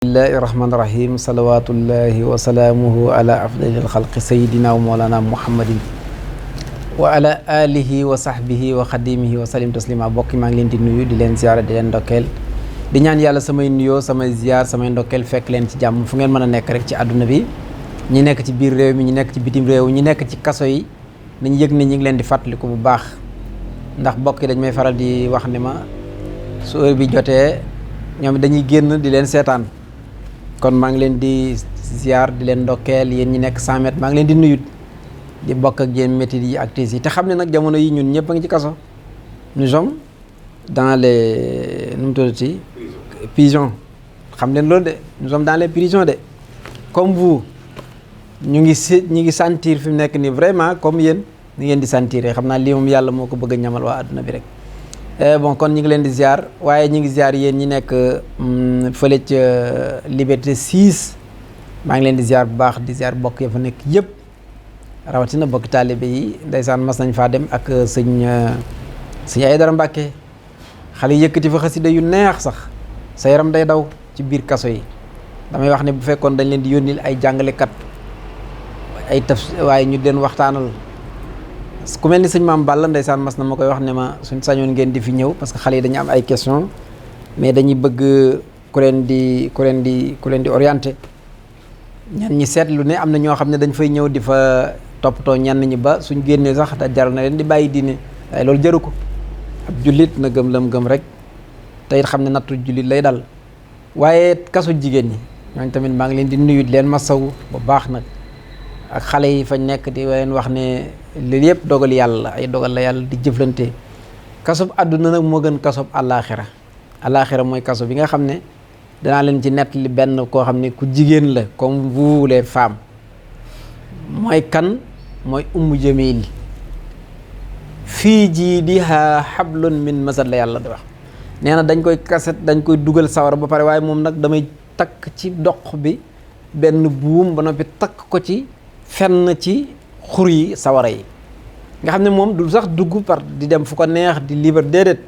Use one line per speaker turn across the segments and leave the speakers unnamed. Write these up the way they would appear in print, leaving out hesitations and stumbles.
bismillahi rahmaani rahim salawatullahi wa salaamuhu ala afdalil xalqi sayidina wa moolana muhammadin wa ala alihi wa sahbihi wa xadimihi wa salim taslima bokki maa ngi leen di nuyu di leen ziyaara di leen ndokkeel di ñaan yàlla samay nuyoo samay ziyaar samay ndokkeel fekk leen ci jàmm fu ngeen mën a nekk rek ci àdduna bi ñi nekk ci biir réew mi ñi nekk ci bitim réew ñi nekk ci kaso yi nañ yëg ne ñi ngi leen di fàttaliku bu baax ndax bokk yi dañ may faral di wax ne ma su heure bi jotee ñoom dañuy génn di leen seetaan kon maa ngi leen di ziar di leen ndokkeel yéen ñi nekk 100 mètres maa ngi leen di nuyu di bokk ak yéen métit yi ak tiis yi te xam ne nag jamono yi ñun ñëpp a ngi ci kaso nous sommes dans les nu mu tuddati prison xam leen loolu de nous sommes dans les prisons de comme vous ñu ngi sentir fi mu nekk nii vraiment comme yéen ni ngeen di sentir xam naa lii moom yàlla moo ko bëgg a ñamal waa adduna bi rek bon kon ñu ngi leen di ziar waaye ñu ngi ziar yéen ñi nekk fële ca Liberté 6 maa ngi leen di ziar bu baax di ziar bokk ya fa nekk yëpp rawatina bokk taalibe yi ndeysaan mas nañ faa dem ak sëñ Aydara Mbàkke xale yi yëkkati fa xasida yu neex sax sa yaram day daw ci biir kaso yi damay wax ne bu fekkoon dañ leen di yónnil ay jàngalekat ay taf waaye ñu leen waxtaanal ku mel ni sëñ Maam Balla ndeysaan mas na ma koy wax ne ma suñ sañoon ngeen di fi ñëw parce que xale yi dañu am ay question mais dañuy bëgg ku leen di orienté ñenn ñi seetlu ne am na ñoo xam ne dañ fay ñëw di fa toppatoo ñenn ñi ba suñ génnee sax da jaral na leen di bàyyi diine waaye loolu jaru ko ab jullit na gëm lam gëm rek te it xam ne nattu jullit lay dal waaye kasu jigéen ñi ñooñu tamit maa ngi leen di nuyu di leen masawu bu baax nag ak xale yi fañ nekk di leen wax ne lii yëpp dogal yàlla ay dogal la yàlla di jëflante kasob àdduna nag moo gën kasob àllaaxira mooy kaso bi nga xam ne danaa leen ci nettali benn koo xam ne ku jigéen la comme vous les femmes mooy kan mooy ummu jamil fii jii di hablun min masad la yàlla di wax nee na dañ koy kaset dañ koy dugal sawara ba pare waaye moom nag damay takk ci doq bi benn buum ba noppi takk ko ci fenn ci xur yi sawara yi nga xam ne moom du sax dugg par di dem fu ko neex di libre déedéet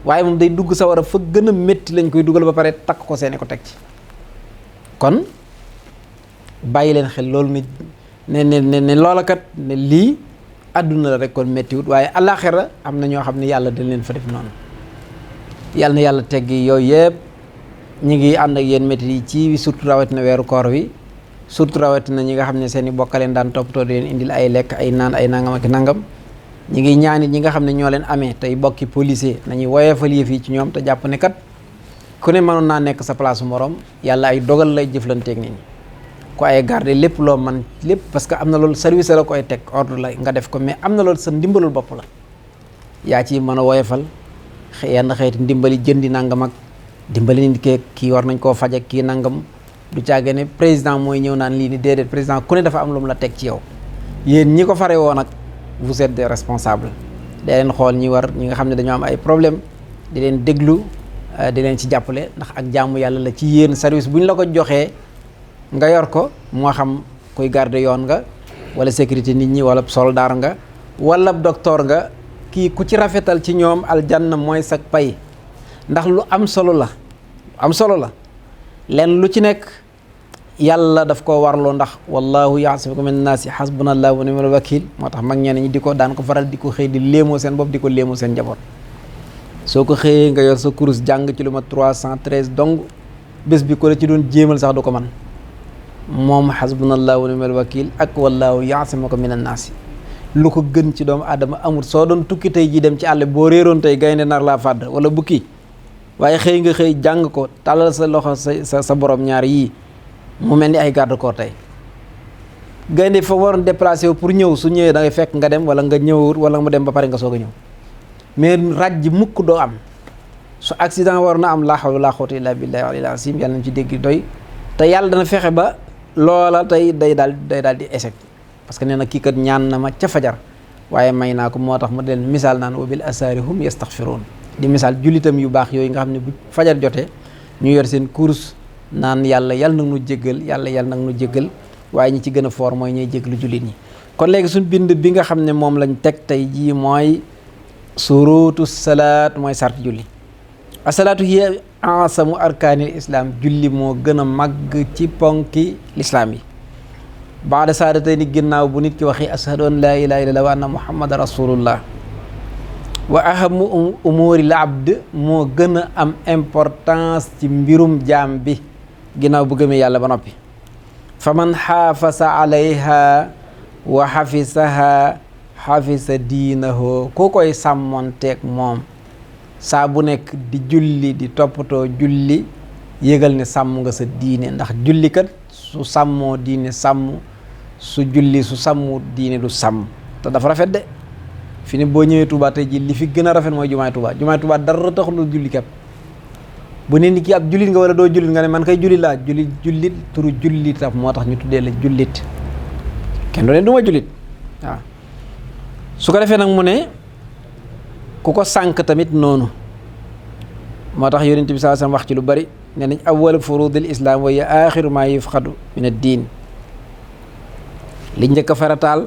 waaye moom day dugg sawara fa gën a métti lañ koy dugal ba pare takk ko seeni ko teg ci kon bàyyi leen xel loolu ne loola kat ne lii àdduna la rek kon méttiwut waaye àllaaxira am na ñoo xam ne yàlla dañ leen fa def noonu yàlla na yàlla teggi yooyu yëpp ñu ngi ànd ak yéen métti yi ci surtout rawatina weeru koor wi surtout rawatina ñi nga xam ne seen i bokkaleen daan toppatoo di leen indil ay lekk ay naan ay nangam ak nangam ñi ngi ñaanit ñi nga xam ne ñoo leen amee tey bokki policier nañuy woyefal yëf yi ci ñoom te jàpp ne kat ku ne mënoon naa nekk sa place morom yàlla ay dogal lay jëflanteeg nit ñi ku ay garder lépp loo man lépp parce que am na loolu service la koy teg ordre la nga def ko mais am na loolu sa ndimbalul bopp la yaa ci mën a woyefal yenn xeeti ndimbali jëndi nangam ak dimbali nit kii war nañ koo faj ak kii nangam du caage ne président mooy ñëw naan lii ni déedéet président ku ne dafa am lu mu la teg ci yow yéen ñi ko fare woo nag vous êtes des responsables da leen xool ñi nga xam ne dañoo am ay problème di leen déglu di leen ci jàppale ndax ak jaamu yàlla la ci yéen service bu ñu la ko joxee nga yor ko moo xam kuy garder yoon nga wala sécurité nit ñi wala soldat nga wala docteur nga kii ku ci rafetal ci ñoom aljanna mooy sag pay ndax lu am solo la leen lu ci nekk yàlla daf ko warloo ndax wallahu yaasimuka min naasi hasbunallahu wa ni'mal wakil moo tax mag ñeneen ñi di ko daan ko faral di ko xëy di léemoo seen bopp di ko léemoo seen njaboot soo ko xëyee nga yor sa kurus jàng ci lu ma 313 dong bés bi ko la ci doon jéemal sax du ko man moom hasbunallahu wa ni'mal wakil ak wallahu yaasimuka min naasi lu ko gën ci doomu aadama amul soo doon tukki tey ji dem ci àll boo réeroon tey gaynde nar laa fàdd wala bukki waaye xëy nga xëy jàng ko tàllal sa loxo sa borom ñaar yii mu mel ni ay garde corps tey gaynde fa waroon déplacé wu pour ñëw su ñëwee da ngay fekk nga dem wala nga ñëwut wala mu dem ba pare nga soog a ñëw mais raj mukk doo am su accident war na am laa hawla laa quwwata illa billahi al-aliyyil azim yàlla nañ ci dégg doy te yàlla dana fexe ba loola tey day daal di échec parce que nee na kii kat ñaan na ma ca fajar waaye may naa ko moo tax mu leen misaal naan wa bil asaari hum yastaghfiruun di misaal jullitam yu baax yooyu nga xam ne bu fajar jotee ñu yor seen course naan yàlla nag nu jéggal yàlla nag nu jéggal waaye ñi ci gën a foor mooy ñuy jéggalu jullit ñi kon léegi suñ bind bi nga xam ne moom lañ teg tey jii mooy surutu salaat mooy sart julli asalaatu hiya ansamu arkaanil islaam julli moo gën a màgg ci ponki lislaam yi baada saadatayni ginnaaw bu nit ki waxi ashhadu an laa ilaaha illallaah wa anna muhammadan rasulullah wa ahamu umuuril abd moo gën a am importance ci mbirum jaam bi ginnaaw bu gëmee yàlla ba noppi fa man xaafasa alayha wa xafisaha xafisa diinahu ku koy sàmmonteeg moom saa bu nekk di julli di toppatoo julli yëgal ne sàmm nga sa diine ndax julli kat su sàmmoo diine sàmm su julli su sàmmu diine du sàmm te dafa rafet de fi ne boo ñëwee Touba tey ji li fi gën a rafet mooy jumaay Touba dara taxul lu julli kat bu ne ni ki ab jullit nga wala doo jullit nga ne man kay jullit laa jullit turu jullit taf moo tax ñu tuddee la jullit kenn du ne du ma jullit waaw su ko defee nag mu ne ku ko sànk tamit noonu moo tax yonent bi sallallahu alayhi wasallam wax ci lu bari ne nañ awwal furudil islam wa ya axiru ma yufxadu min ad-diin li njëkk a farataal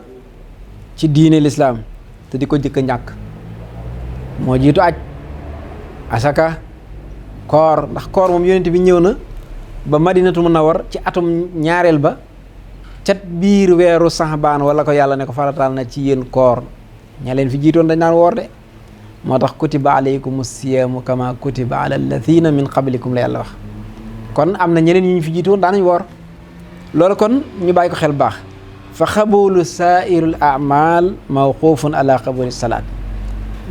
ci diine lislaam te di ko njëkk a ñàkk moo jiitu aj asaka koor ndax koor moom yonent bi ñëw na ba madinatu munawwar ci atum ñaareel ba cat biir weeru saxbaan wala ko yàlla ne ko farataal na ci yéen koor ña leen fi jiitoon dañ naan woor de moo tax kutiba alaykumu siyaamu kama kutiba ala alladhina min qablikum la yàlla wax kon am na ñeneen ñu ñu fi jiitoon daanañ woor loolu kon ñu bàyyi ko xel baax fa xabulu saairul amal mawqufun ala qabuli salaat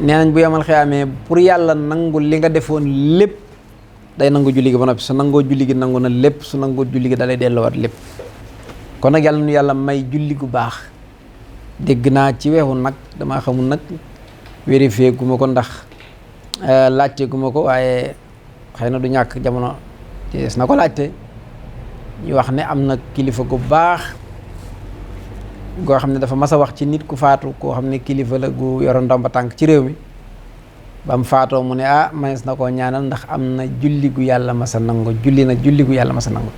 nee nañ bu yemal xiyaamee pour yàlla nangu li nga defoon lépp day nangu julli gi ba noppi su nangoo julli gi nangu na lépp su nangoo julli gi dalay delloowaat lépp kon nag yàlla nu yàlla may julli gu baax dégg naa ci weexu nag damaa xamul nag vérifié gu ma ko ndax laajte gu ma ko waaye xëy na du ñàkk jamono des na ko laajte ñu wax ne am na kilifa gu baax goo xam ne dafa mas a wax ci nit ku faatu koo xam ne kilifa la gu yoroon ndomba tànk ci réew mi ba mu faatoo mu ne manees na koo ñaanal ndax am na julli gu yàlla mas a nangu julli na julli gu yàlla mas a nangu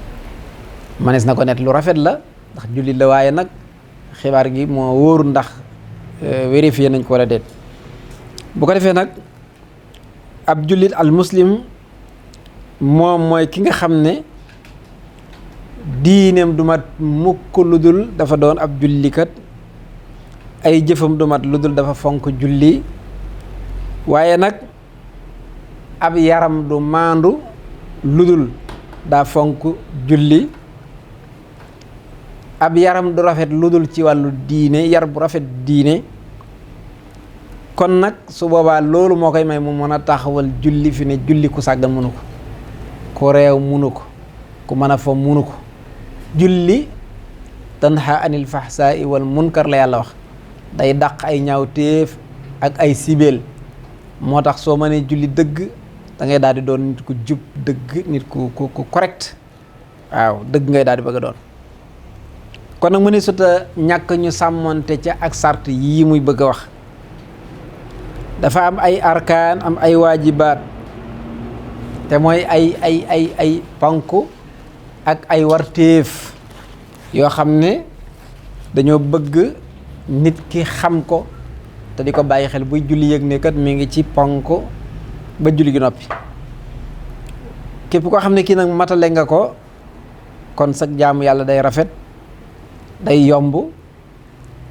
manees na ko net lu rafet la ndax julli la waaye nag xibaar gi moo wóoru ndax vérifié nañ ko wala déet bu ko defee nag ab jullit al muslim moom mooy ki nga xam ne diineem du mat mukk lu dul dafa doon ab jullikat ay jëfam du mat lu dul dafa fonk julli waaye nag ab yaram du maandu lu dul daa fonk julli ab yaram du rafet lu dul ci wàllu diine yar bu rafet diine kon nag su boobaa loolu moo koy may mu mën a taxawal julli fi ne julli ku sàggan mënu ko ku réew mënu ko ku mën a fo mënu ko julli tanha anil fahsaa'i wal munkar la yàlla wax day dàq ay ñaawteef ak ay sibeel moo tax soo mënee julli dëgg da ngay daal di doon nit ku jub dëgg nit ku correct waaw dëgg ngay daal di bëgg a doon kon nag mu ne suta ñàkk ñu sàmmonte ca ak sart yii muy bëgg a wax dafa am ay arkaan am ay waajibaat te mooy ay ponk ak ay warteef yoo xam ne dañoo bëgg nit ki xam ko te di ko bàyyi xel buy julli yëg ne kat mi ngi ci ponk ba julli gi noppi képp koo xam ne kii nag matale nga ko kon sag jaamu yàlla day rafet day yomb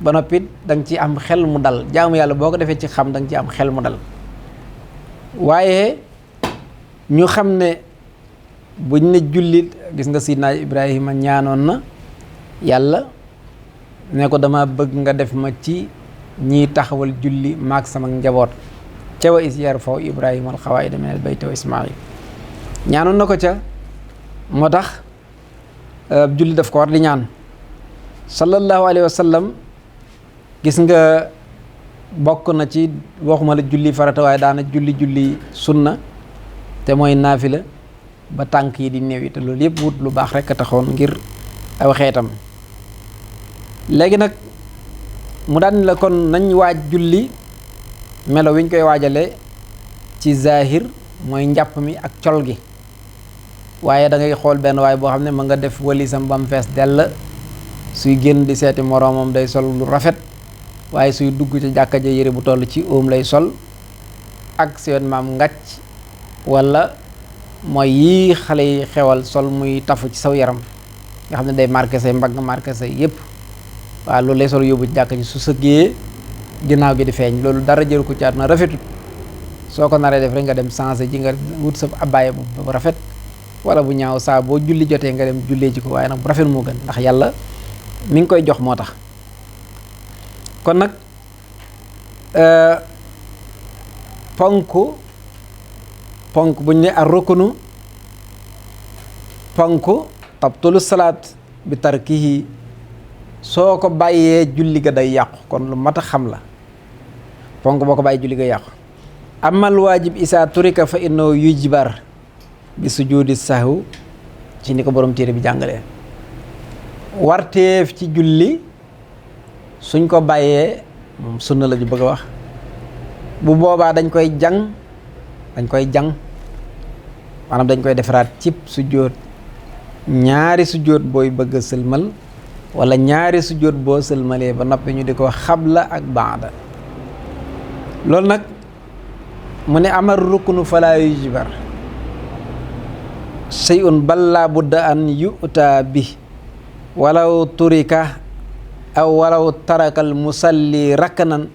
ba noppi da nga ci am xel mu dal jaamu yàlla boo ko defee ci xam da nga ci am xel mu dal waaye ñu xam ne buñ ne jullit gis nga Sidna Ibrahima ñaanoon na yàlla ne ko dama bëgg nga def ma ci ñiy taxawal julli maag sama njaboot ca wa is yarfa'u Ibrahima al-qawaa'ida minal bayti wa Ismaa'il ñaanoon na ko ca moo tax julli daf ko war di ñaan sallallahu alayhi wa sallam gis nga bokk na ci waxuma la julli farata waaye daana julli sunna te mooy naafila ba tànk yi di néew yi te loolu yëpp wut lu baax rekk a taxoon ngir aw xeetam léegi nag mu daan la kon nañ waaj julli melo wi ñu koy waajale ci zahir mooy njàpp mi ak col gi waaye da ngay xool benn waay boo xam ne ma nga def walisam ba mu fees dell suy génn di seeti moroomam day sol lu rafet waaye suy dugg ci jàkka ja yére bu toll ci óom lay sol ak seen maam ngàcc wala mooy yii xale yi xewal sol muy tafu ci saw yaram nga xam ne day marqué say mbagg marqué say yëpp waaw loolu lay sol yóbbu ci jàkk ji su sëggee ginnaaw gi di feeñ loolu dara jëru ko ci àdduna rafetut soo ko naree def rek nga dem changé ji nga wut sa abbaaya bu rafet wala bu ñaaw saa boo julli jotee nga dem jullee ji ko waaye nag bu rafet moo gën ndax yàlla mi ngi koy jox moo tax kon nag ponk bu ñu ne ar rukunu ponk tabtulu salaat bi tarkihi soo ko bàyyee julli ga day yàqu kon lu mat a xam la ponk boo ko bàyyee julli ga yàqu amal waajib isaa turika fa innahu yujbar bi sujudi sahw ci ni ko borom téere bi jàngalee warteef ci julli suñ ko bàyyee moom sunna la ju bëgg a wax bu boobaa dañ koy jàng maanaam dañ koy defaraat cib sujjóot ñaari sujjóot booy bëgg a sëlmal wala ñaari sujjóot boo sëlmalee ba noppi ñu di ko xabla ak baada loolu nag mu ne amar ruknu fala yujbar shay'un bal la budda an yu'ta bi walaw turika aw walaw tarakal musalli raknan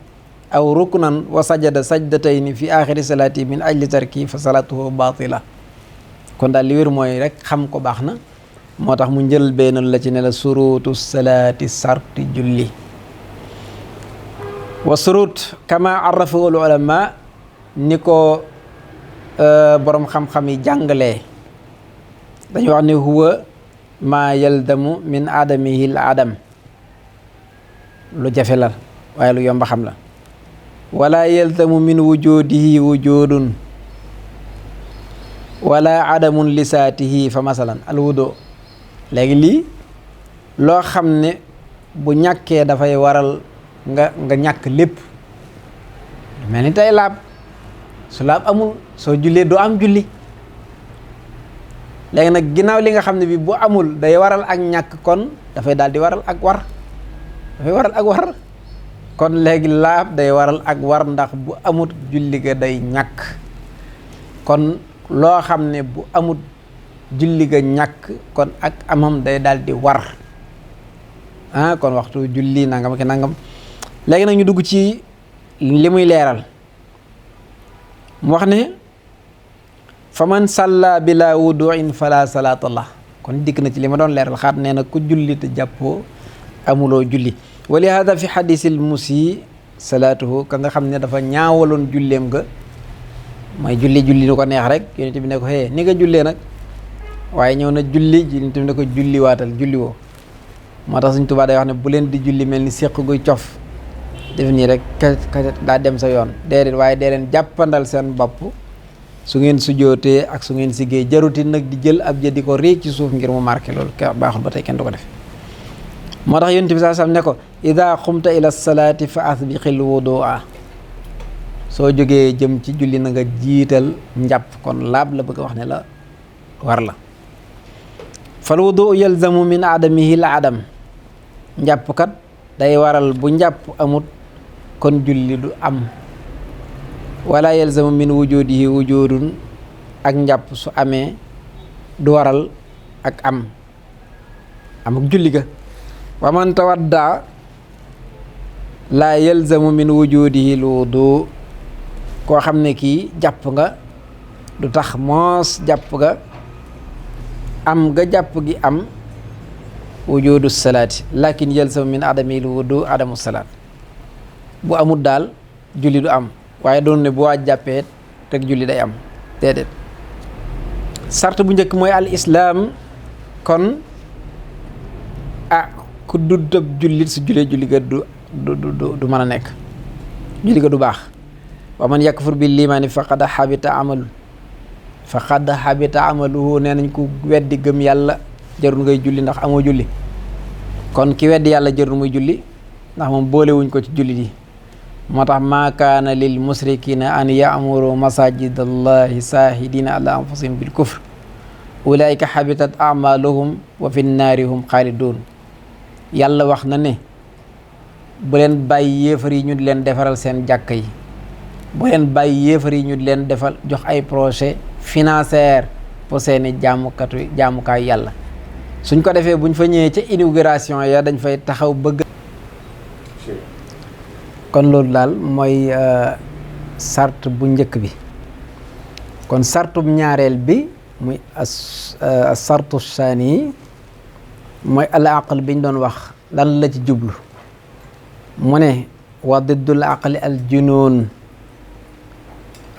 aw ruknan wa sajada sajdatayni fi axiri salaati min ajli tarki fa salaatuhu batila kon daal li wér mooy rek xam ko baax na moo tax mu njël benn la ci ne la surutu salaati sarti julli wa surut kama arrafahu al ulama ni ko boroom xam-xam yi jàngalee dañu wax ne huwa ma yaldamu min adamihi al adam lu jafe la waaye lu yomba xam la wala yaldamu min wujudihi wujudun wala adamun lisaatihi fa masalan al wudu léegi lii loo xam ne bu ñàkkee dafay waral nga ñàkk lépp mel ni tey laab su laab amul soo jullee doo am julli léegi nag ginnaaw li nga xam ne bi bu amul day waral ak ñàkk kon dafay daal di waral ak war kon léegi laab day waral ak war ndax bu amut julli ga day ñàkk kon loo xam ne bu amut julli ga ñàkk kon ak amam day daal di war kon waxtu julli nangam ak nangam léegi nag ñu dugg ci li muy leeral mu wax ne fa man salla bila wuduin fala salaata lah kon dikk na ci li ma doon leeral xaat nee na ku julli te jàppoo amuloo julli wa li hada fi xadisil musi salaatuhu ka nga xam ne dafa ñaawaloon julleem ga mooy julli nu ko neex rek yonent bi ne ko ni nga jullee nag waaye ñëw na julli yonent bi ne ko julli waatal julli woo moo tax Sëñ Tuubaa day wax ne bu leen di julli mel ni séq guy cof def nii rek ka daa dem sa yoon déedéet waaye dee leen jàppandal seen bopp su ngeen sujootee ak su ngeen siggee jaruti nag di jël ab jë di ko réeg ci suuf ngir mu marqué loolu baaxul ba tey kenn du ko def moo tax yonent bi saa sam ne ko ida xumta ila salaati fa asbiqil wudua soo jógee jëm ci julli na nga jiital njàpp kon laab la bëgg a wax ne la war la fal wudu yalzamu min adamihi la adam njàpp kat day waral bu njàpp amut kon julli du am wala yalzamu min wujudihi wujudun ak njàpp su amee du waral ak am ak julli ga wa man tawadda la yalzamu min wujudihi lwudu koo xam ne kii jàpp nga du tax moos jàpp ga am nga jàpp gi am wujudu salaati lakin yalzamu min adami lwudu adamu salaat bu amul daal julli du am waaye doon ne bu waa jàppee rek julli day am déedéet sart bu njëkk mooy al islaam kon ku duddab jullit su julee julli ga du mën a nekk julli ga du baax wa man yakfur bil limaani faqad habita amaluhu nee nañ ku weddi gëm yàlla jarul ngay julli ndax amoo julli kon ki weddi yàlla jarul muy julli ndax moom boolewuñ ko ci jullit yi moo tax maa kaana lil musrikina an ya'muru masajid allahi saahidina ala anfusihim bil kufr ulaika habitat amaluhum wa fi nnaari hum xaalidun yàlla wax na ne bu leen bàyyi yéefar yi ñu di leen defaral seen jàkka yi bu leen bàyyi yéefar yi ñu di leen defal jox ay projet financier seeni jaamukaay yàlla. suñ ko defee buñ fa ñëwee ca inauguration ya dañ fay taxaw bëgg. kon loolu daal mooy sart bu njëkk bi. kon sartub ñaareel bi muy sartu saani mooy al aql biñ doon wax lan la ci jublu mu ne wa diddul aqli al junoon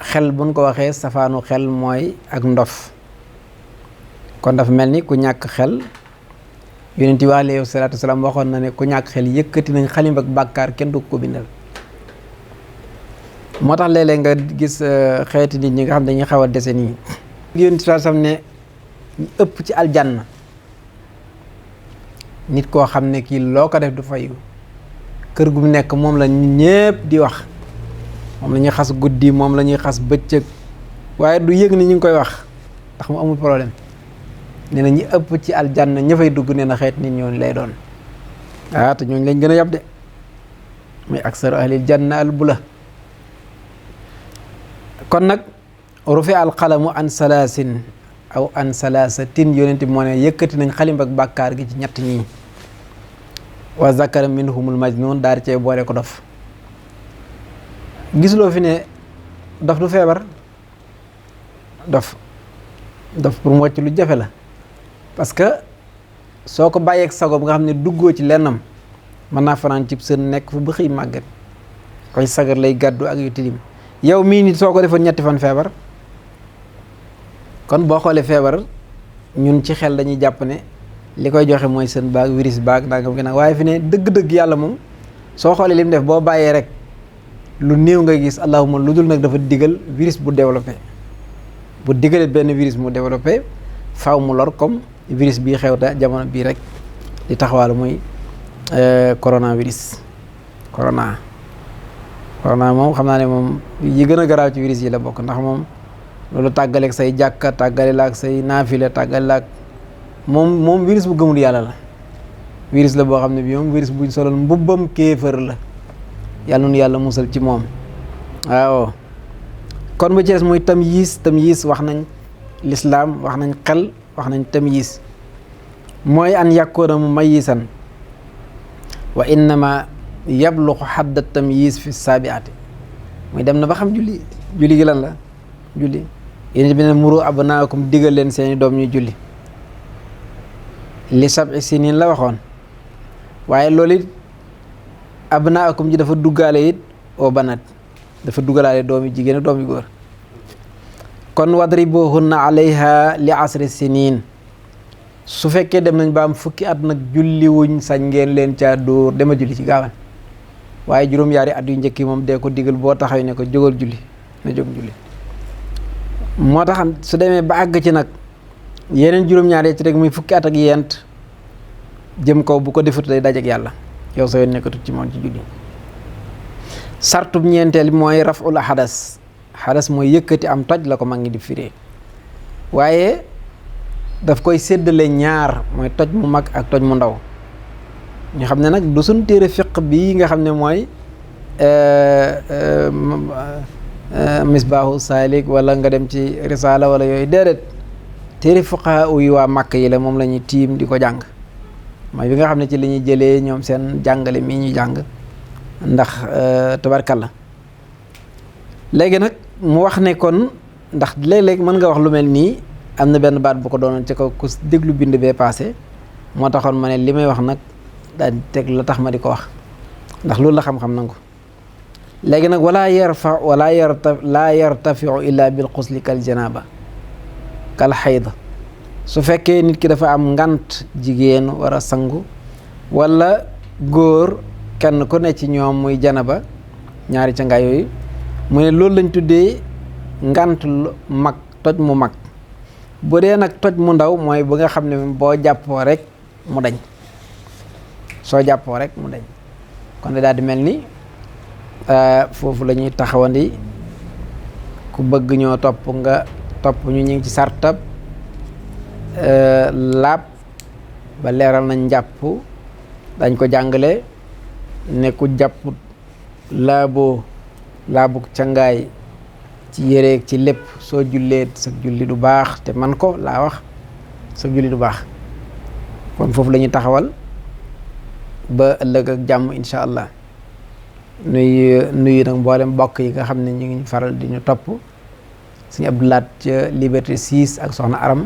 xel buñ ko waxee safaanu xel mooy ak ndof. kon dafa mel ni ku ñàkk xel yonent bi alayhi salaatu wasalaam waxoon na ne ku ñàkk xel yëkkati nañ xalim ak bàkkaar kenn du ko bindal. moo tax léeg-léeg nga gis xeeti nit ñi nga xam dañuy xaw a dese nii. yonent bi sam ne ëpp ci aljanna nit koo xam ne kii loo ko def du fayu kër gu mu nekk moom la ñépp di wax moom la ñuy xas guddi moom la ñuy xas bëccëg waaye du yëg ni ñu ngi koy wax ndax mu amul problème. nee na ñi ëpp ci aljanna ña fay dugg nee na xeet nit ñooñu lay doon te ñooñu lañ gën a yab de muy aksar ahlil janna al bula. kon nag rufi al qalamu an salaasin aw an salaasatin yonent bi moo ne yëkkati nañ xalim ak bàkkaar gi ci ñett ñii wa zakara minhumul majnun daal di cee boole ko dof. gisuloo fi ne dof du feebar dof pour mu wàcc lu jafe la parce que soo ko bàyyeeg sago nga xam ne duggoo ci lennam mën naa fanaan cib sën nekk fu ba xëy màggat koy sagar lay gàddu ak yu tilim yow mii nit soo ko defoon ñetti fan feebar. kon boo xoolee feebar ñun ci xel dañuy jàpp ne li koy joxe mooy sën baag virus baag nangam gi nag waaye fi ne dëgg-dëgg yàlla moom soo xoolee li mu def boo bàyyee rek lu néew nga gis allahuma lu dul nag dafa digal virus bu développé bu digalee benn virus mu développé faaw mu lor comme virus bii xew ta jamono bii rek di taxawal muy coronavirus. corona moom xam naa ne moom yi gën a garaaw ci virus yi la bokk ndax moom loolu tàggaleeg say jàkka tàggale la ak say naafile tàggale la ak moom virus bu gëmul yàlla la. virus la boo xam ne bi moom virus buñ solal mbubbam kéefër la yàlla nu yàlla musal ci moom. waaw kon bu ci des muy tamyiz wax nañ lislaam wax nañ xel wax nañ tamyiz mooy an yakuna mumayyisan wa innama yabluxu xadda tamyiz fi saabiati muy dem na ba xam julli gi lan la julli yéen bi ne muru abnaakum digal leen seeni doom ñuy julli li sab'i sinin la waxoon waaye loolu it abnaakum ji dafa duggaale it oo banat dafa duggalaale doom yi jigéen ak doom yu góor kon wadribuhunna alayha li asri sinin su fekkee dem nañ ba am fukki at nag julli wuñ sañ ngeen leen caa dóor dema julli ci gaawal waaye juróom-yaari at yu njëkk yi moom dee ko digal boo taxaw ne ko jógal julli na jóg julli. moo tax su demee ba àgg ci nag yeneen juróom-ñaari ci rek muy fukki at ak yent jëm kaw bu ko defut day dajeek yàlla yow sa yoon nekkatut ci moom ci julli. sartub ñeenteel mooy raful xadas mooy yëkkati am toj la ko mag ngi di firee waaye daf koy séddale ñaar mooy toj mu mag ak toj mu ndaw ñu xam ne nag du suñ téere fiq bii nga xam ne mooy misbaahu saalik wala nga dem ci risaala wala yooyu déedéet téere fuqaha yi waa màkk yi la moom la ñuy tiim di ko jàng mooy bi nga xam ne ci li ñuy jëlee ñoom seen jàngale mii ñuy jàng ndax tabarkalla léegi nag mu wax ne kon ndax léeg-léeg mën nga wax lu mel nii am na benn baat bu ko doonoon ci kaw ku déglu bind bee passé moo taxoon ma ne li may wax nag daal teg la tax ma di ko wax ndax loolu la xam-xam nangu léegi nag laa yartafiu illa bil xusli kal janaba kal xayda su fekkee nit ki dafa am ngant jigéen war a sangu wala góor kenn ku ne ci ñoom muy janaba ñaari cangaay yooyu mu ne loolu lañ tuddee ngant mag toj mu mag bu dee nag toj mu ndaw mooy bu nga xam ne boo jàppoo rek mu dañ soo jàppoo rek mu dañ kon daal di mel ni foofu la ñuy taxawandi ku bëgg ñoo topp nga topp ñu ngi ci sartab laab ba leeral nañ njàpp dañ ko jàngale ne ku jàpp laabu cangaay ci yéreeg ci lépp soo jullee sa julli du baax te man ko laa wax sa julli du baax kon foofu la ñuy taxawal ba ëllëg ak jàmm incha allah nuyu nag mboolem mbokk yi nga xam ne ñu ngi faral di ñu topp suñu Abdoulaat ca Liberté 6 ak soxna Aram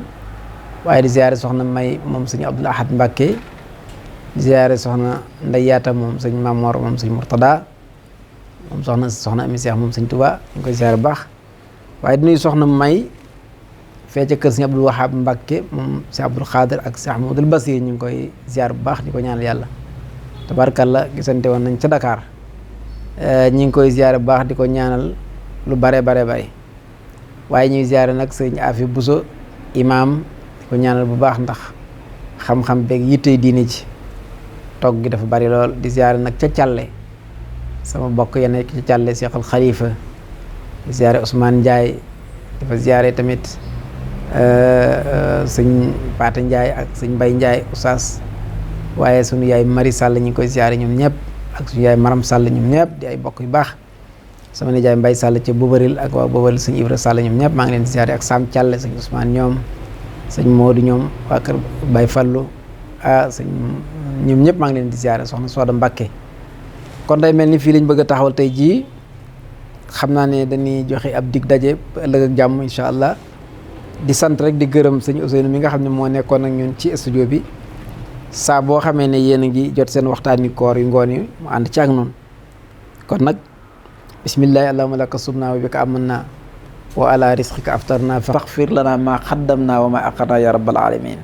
waaye di ziare soxna May moom suñu Abdoul Ahad Mbacke di ziare soxna Ndey Yaata moom sëñ Mamor moom sëñ Murtada moom soxna Ami Seex moom sëñ Tuba ñu koy ziare bu baax waaye di nuyu soxna May fee ca kër sëñ Abdul Wahab Mbacke moom sëñ Abdul Xaadir ak sëñ Ahmadul Basir ñu ngi koy ziare bu baax di ko ñaanal yàlla tabarkalla gisante woon nañ ca Dakar ñi ngi koy ziare bu baax di ko ñaanal lu bare waaye ñuy ziare nag sëñ Afi Buso imaam di ko ñaanal bu baax ndax xam-xam beeg yittey diine ji togg gi dafa bari lool di ziare nag ca Càlle sama bokk ya nekk ca Càlle Seexal Xalifa di ziare Ousmane Ndiaye dafa ziare tamit sëñ Paata Ndiaye ak sëñ Mbay Ndiaye Oustaz waaye sunu yaay Mari Sall ñu ngi koy ziare ñoom ñëpp ak suñu yaay Maram Sall ñoom ñëpp di ay bokk yu baax sama nijaay Mbay Sall ca Bobaril ak waa Bobaril sëñ Ibra Sall ñoom ñëpp maa ngi leen di ziare ak Sam Thialle sëñ Ousmane ñoom sëñ Modou ñoom waa kër Baye Fallu sëñ ñoom ñëpp maa ngi leen di ziare soxna Sooda Mbàkke kon day mel ni fii lañ bëgg a taxawal tey jii xam naa ne dañuy joxe ab dig daje ëllëg ak jàmm incha allah di sant rek di gërëm sëñ Ousseynou mi nga xam ne moo nekkoon ak ñun ci studio bi saa boo xamee ne yéen a ngi jot seen waxtaani koor yu ngoon yi mu ànd ci ak noonu kon nag bismillahi allahumma laka subna wa bika amanna wa ala risqika aftarna faghfir lana ma qaddamna wa ma aqarna ya rabbal alamin